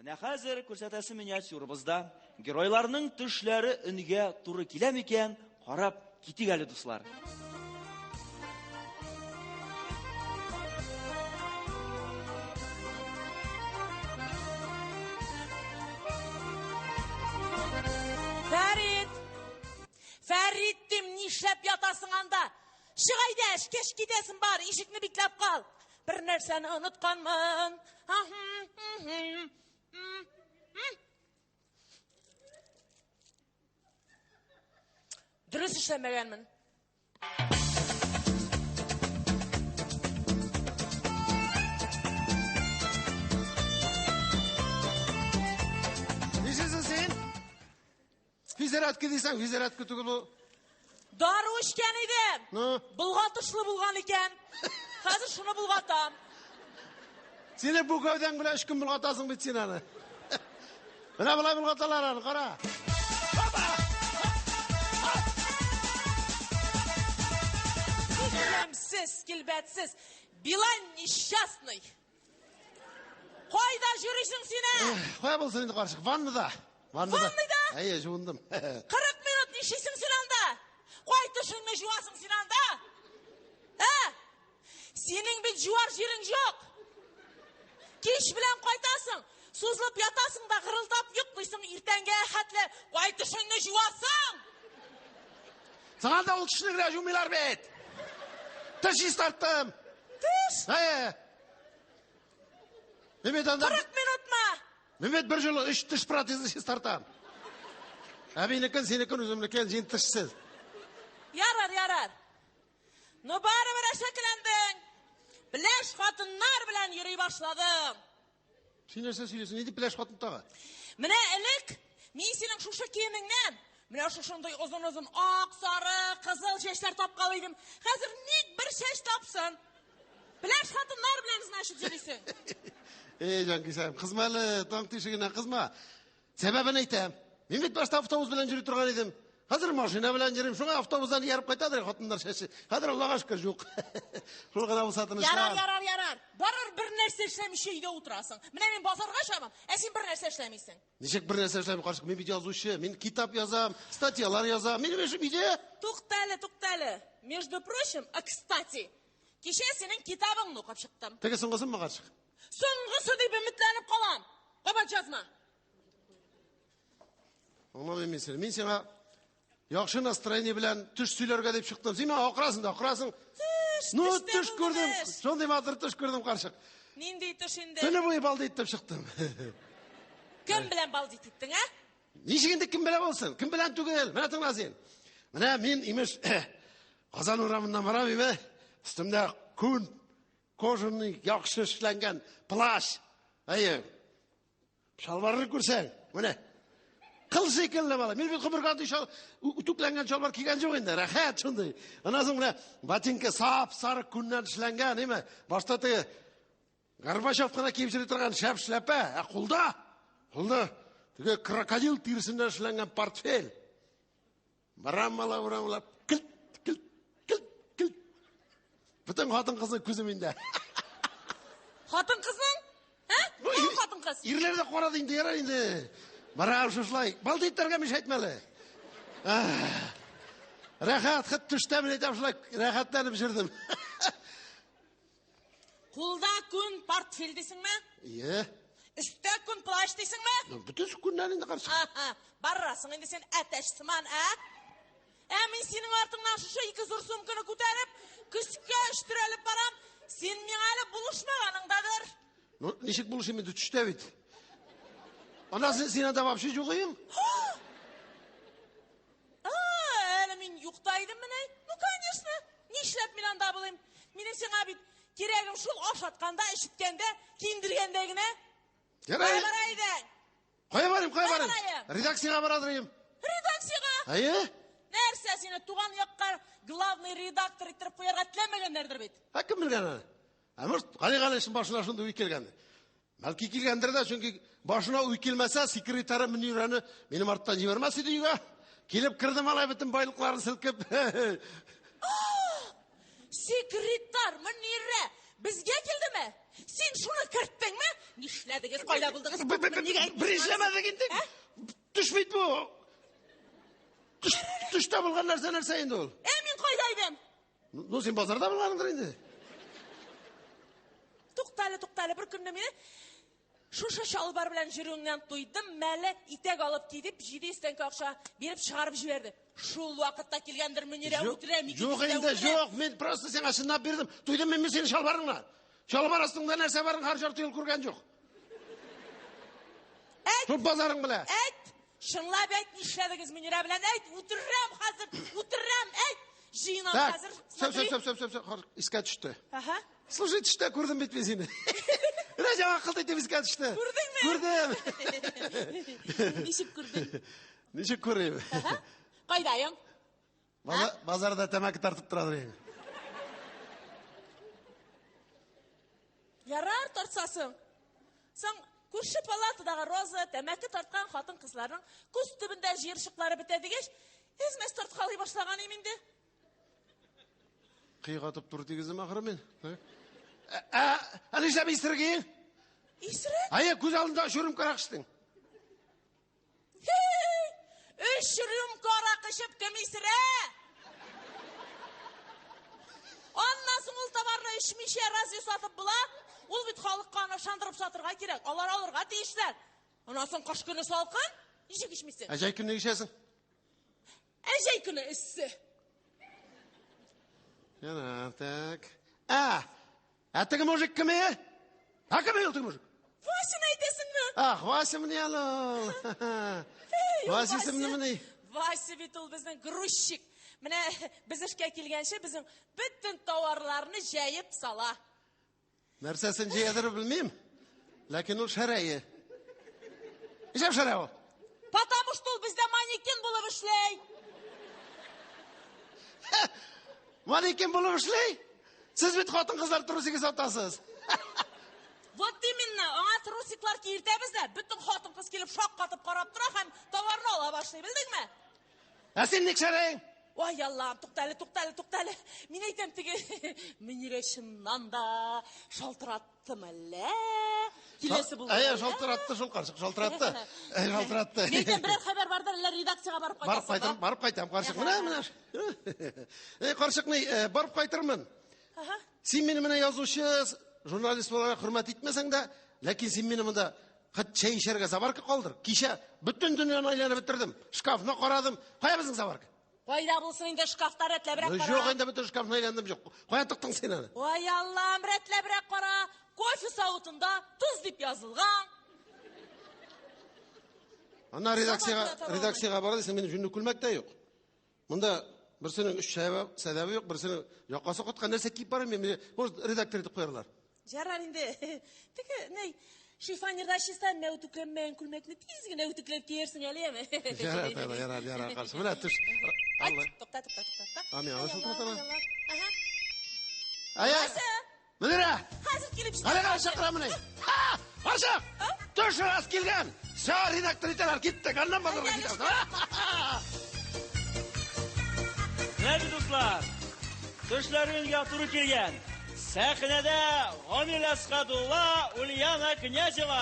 Менә хәзер күрсәтәсе миниатюрабызда геройларның төшләре өнгә туры килә микән, карап китик әле, дуслар. Фәрит! Фәрит дим, нишләп ятасың анда? Чык әйдә, эшкә китәсең бар, ишекне бикләп кал. Бер нәрсәне онытканмын. Дөрес эшләмәгәнмен. Нишлисең син? Физзарядка дисәң, физзарядка түгел ул. Дару эчкән идем. Ну? Болгатышлы булган икән. Хәзер шуны болгатам. Сине бу гәүдәң белән өч көн болгатасың бит син аны. Менә болай болгаталар аны, кара. Ямьсез, килбәтсез. Билан несчастный. Кайда йөрисең син, ә? Кая булсын инде, карчык? Ваннада. Ваннада. Ванныйда? Әйе, жуындым. 40 минут нишлисең син анда? Кай төшеңне жуасың син анда? Ә? Синең бит жуар җирең юк. Кич белән кайтасың, сузылып ятасың да гырылдап йоклыйсың иртәнгә хәтле. Кай төшеңне жуасың? Саңа да ул төшне генә жумыйлар бит. Теш чистарттым. Теш? Әйе. Мин бит анда 40 минутмы? Мин бит бер жолы өч теш протезы чистартам. Әбинекен, синекен, үземнекен, син тешсез. Ярар, ярар. Но барыбер әшәкеләндең. Пеләш хатыннар белән йөри башладың. Син нәрсә сөйлисең? Нинди пеләш хатын тагы? Менә элек мин синең шушы киемеңнән менә шушындый озын-озын ак, сары, кызыл чәчләр тапкан идем. Хәзер ник бер чәч тапсын? Пеләш хатыннар белән значит йөрисең. Эй, җанкисәм, кызма әле, таң тишегенә кызма. Сәбәбен әйтәм. Мин бит башта автобус белән йөри торган идем. Хәзер машина белән йөрим. Шуңа автобустан ияреп кайтадыр хатыннар чәче. Хәзер Аллага шөкер юк. Шул гына булса тынычлан. Ярар, ярар, ярар. Барыр бер нәрсә эшләмичә өйдә утырасың. Менә мин базарга чабам, ә син бер нәрсә эшләмисең. Ничек бер нәрсә эшләмим, карчык? Мин бит язучы, мин китап язам, статьялар язам. Минем эшем өйдә. Тукта әле, тукта әле. Между прочим, а кстати, кичә синең китабыңны укып чыктым. Теге соңгысынмы, карчык? Соңгысы дип өметләнеп калам. Кабат язма. Аңламыйм мин сине. Мин сиңа яхшы настроение белән төш сөйләргә дип чыктым. Син миңа акырасың да акырасың. Төш, Ну, төштә төш булды күрдем. эш. Шундый матур төш күрдем, карчык. Нинди төш инде? Төне буе балды итеп чыктым. Кем белән балдит иттең, ә? Ничек инде кем белән булсын? Кем белән түгел? Менә тыңла син. Менә мин, имеш, Казан урамыннан барам, име? Өстемдә күн, кожаный, яхшы эшләнгән плащ. Әйе. Чалбарны күрсәң, менә. Кыл шикелле бала. Мин бит гомергә андый чал, үтүкләнгән чалбар кигән юк инде. Рәхәт шундый. Аннан соң менә ботинка сап-сары күннән эшләнгән, әйме? Башта теге Горбачев кына киеп йөри торган шәп шляпә, ә кулда, кулда теге крокодил тиресеннән эшләнгән портфель. Барам мала, барам мала, кілт, кілт, кілт, кілт. Бүтән хатын-кызның күзе миндә. Хатын-кызның? Ә? Кем хатын-кыз? Ирләр дә карады инде, ярар инде. Барам шушылай. Балды итәргә меш әйтмәле. Рәхәт, хет төштә мин әйтәм шулай, рәхәтләнеп җөрдем. Кулда күн портфель дисеңме? Ие. Өстә күн плащ дисеңме? Ну, бөтен күннән инде карчык. Аһа, барасың инде син әтәч сыман, ә? Ә мин синең артыңнан шушы ике зур сумканы күтәреп, көчкә өштерәлеп барам. Син миңа әле булышмаганыңдадыр. Ну, ничек булышыйм инде төштә бит. Ана син син анда вообще юк идең. А, әле мин юкта идем менә. Ну, конечно. Нишләп мин анда булыйм? Минем сиңа бит кирәгем шул ашатканда, эчерткәндә, киендергәндә генә. Ярай. Кая бара идең? Кая барыйм, кая Кая барыйм? барайым? Редакциягә барадыр идем. Редакциягә. Әйе? Нәрсә сине туган якка главный редактор иттереп куярга теләмәгәннәрдер бит. Ә кем белгән аны? Ә может, Гали Галишның башына шундый уй килгән. Бәлки килгәндер дә, чөнки башына уй килмәсә, секретаре Мөнирәне минем арттан җибәрмәс иде өйгә. Килеп керде малай бөтен байлыкларын селкеп. Секретарь Мөнирә безгә килдеме? Син шуны керттеңме? Нишләдегез? Кайда булдыгыз? Бер эшләмәдек инде. Ә? Төш бит бу. Төш, төштә булган нәрсә нәрсә инде ул? Ә мин кайда идем? Ну, син базарда булгансыңдыр инде. Туктале, туктале, бер көнне мине шушы чалбар белән йөрүеңнән туйдым, мәле итәк алып ки дип 700 тәңкә акча биреп чыгарып җибәрде. Шул вакытта килгәндер Мөнирә үтерәм, Юк инде, юк, мин просто сиңа чынлап бирдем. Туйдым мин синең чалбарыңнан. Чалбар астыңда нәрсә барын һәр жарты ел күргән юк. Әйт, Шул базарың белә. әйт, чынлап әйт, нишләдегез Мөнирә белән? Әйт, үтерәм хәзер, үтерәм, әйт. Җыенам Так, хәзер. все, все, Смотри. все, все, все, все, искә төште. Ага. Слушай, төштә күрдем бит мин сине. Менә яңа кылт итеп искә төште. Күрдеңме? Күрдем. Ничек күрдең? Ничек күрим? Ага. Кайдаең? Базарда тәмәке тартып торадыр инде. Ярар тартсасың. Соң күрше палатадагы Роза тәмәке тарткан хатын-кызларның күз төбендә җыерчыклары бетә дигәч, әз-мәз тарткалый башлаган идем инде. Кыйк атып тур дигездем ахыры мин. Ә, ә нишләп исергең? Исерек? Әйе, күз алдында өч рюмка аракы эчтең. Өч рюмка аракы эчеп кем исерә? Аннан соң ул товарны эчмичә разве сатып була? Ул бит халыкка аны ышандырып сатырга кирәк. Алар алырга тиешләр. Аннан соң кыш көне салкын, ничек эчмисең? Ә җәй көне эчәсең? Ә җәй көне эссе. Ярар, так. Ә, ә теге мужик кем е? Ә кем ул теге мужик? Васяны әйтәсеңме? Ах, Вася мени әле ул. Эй, ул Вася исемлемени? Вася бит ул безнең грузчик. Менә без эшкә килгәнче безнең бөтен товарларны җәеп сала. Нәрсәсен җәядер белмим. Ләкин ул шәрәе. Нишләп шәрә ул? Потому что ул бездә манекен булып эшләй. Манекен булып эшли? Сез бит хатын-кызлар трусиге сатасыз. Вот именно, аңа трусиклар киертәбез дә, бөтен хатын-кыз килеп шаккатып карап тора һәм товарны ала башлый, белдеңме? Ә син ник шәрәең? Ой, Аллам, туктале, туктале, туктале. Мин әйтәм теге, Мөнирә чыннан да шалтыраттымы әллә? Киләсе булды. Әйе, шалтыратты шул карчык, шалтыратты. Әй, шалтыратты. Мин әйтәм, берәр хәбәр бардыр, әллә редакциягә барып Барып кайтасың кайтам, барып кайтам, карчык. Менә, менә. Эй, карчык, ни, барып кайтырмын. Ага. Син мине менә язучы, журналист буларак хөрмәт итмәсәң дә, ләкин син мине монда хәт чәй эчәргә заварка калдыр. Кичә бөтен дөньяны әйләнеп бетердем. Шкафны карадым. Кая безнең заварка? Кайда булсын инде шкафта рәтләбрәк кара. Юк, инде бөтен шкафны әйләндем, юк. Кая тыктың син аны? Ой, Аллам, рәтләбрәк кара. Кофе савытында тоз дип язылган. Ана редакциягә, Заварка таба редакциягә бара дисең, минем җүнле күлмәк тә юк. Монда берсенең өч сәбәбе юк, берсенең якасы каткан нәрсә киеп барам мин, мине, может, редактор итеп куярлар. Ярар инде. Теге, ни, шифоньерда чиста менә үтүкләнмәгән күлмәкне тиз генә үтүкләп киярсең әле, яме? Ярар, ярар, ярар, ярар, каршы. Менә төш. Ай, Алла. тукта, тукта, тукта. А, мин аны шалтыратам. Ага. Ая. Вася, Мөнирә! хәзер килеп җитә. Кара кара чакыра моны. Ха! Карчык! Төш раз килгән. Всё, редактор итәләр, киттек. Аннан базарга китәбез. Менә бит, дуслар, төшләреңгә туры килгән. Сәхнәдә Гамил Әсхәдулла, Ульяна Князева.